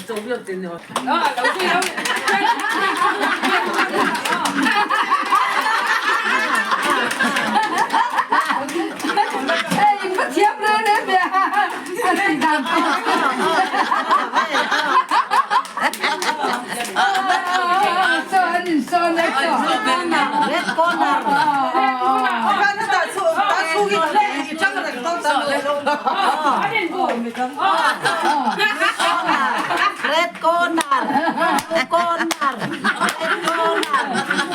Red corner, blue corner, red corner.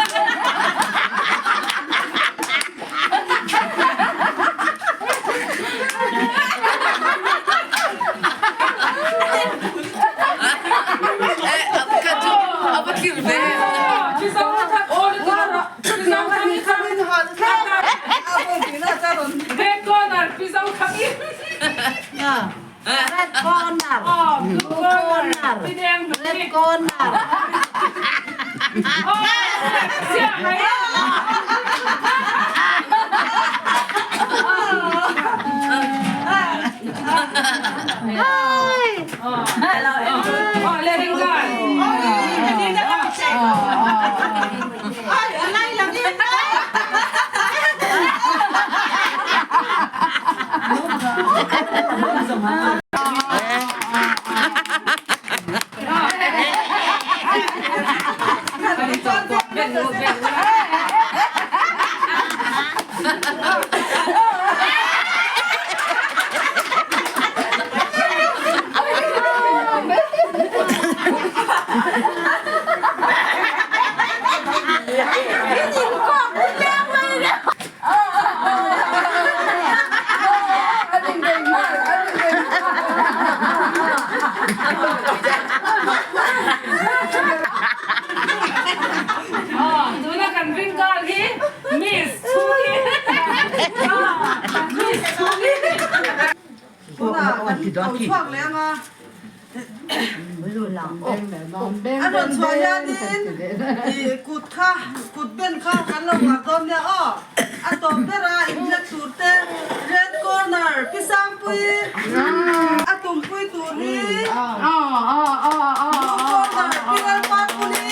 Red corner, blue corner, red corner. Tuna kan ring gal hi Miss Chhungi Miss Chhungi A rawn chhuah hianin i kut kha kut ben kha kan lo nghah dawn nia aw. A tawp bera inhlat tur te red corner pi Sangpui a tumpui tur hi blue corner pi Lalparpuli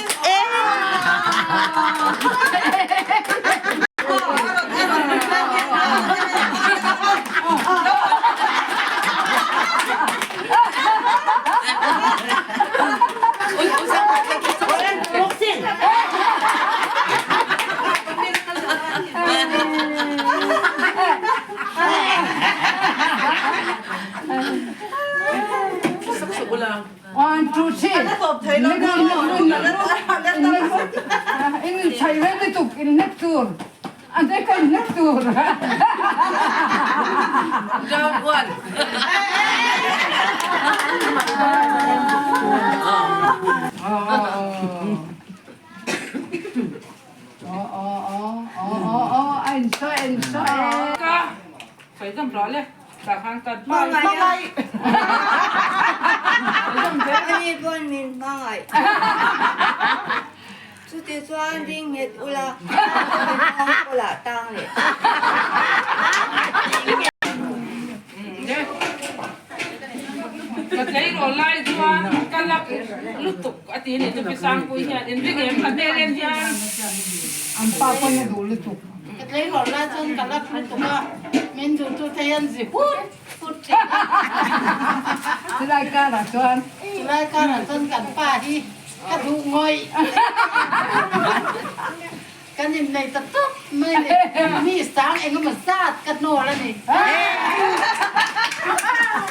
One, two, three. In chai ve tuk in nek tur. An te ka in nek tur. Round one. Ani pawn min hmangaih. Chuti chuan ding nghet ula, min kawlah tang leh. Ka tleirawl lai chuan ka lak lutuk a ti ni chu Pi Sangpui hian in ring em a hmel en hian. An pa pawn a duh lutuk. Ka tleirawl lai chuan ka lak lutuk a, min duh tu te hian zi hut hut thin a. Chulai karah chuan. Chulai karah chuan kan pa hi ka duh ngawih. Kan innei ta tawp mai ni. Mi sang engemaw zat ka hnawl a ni.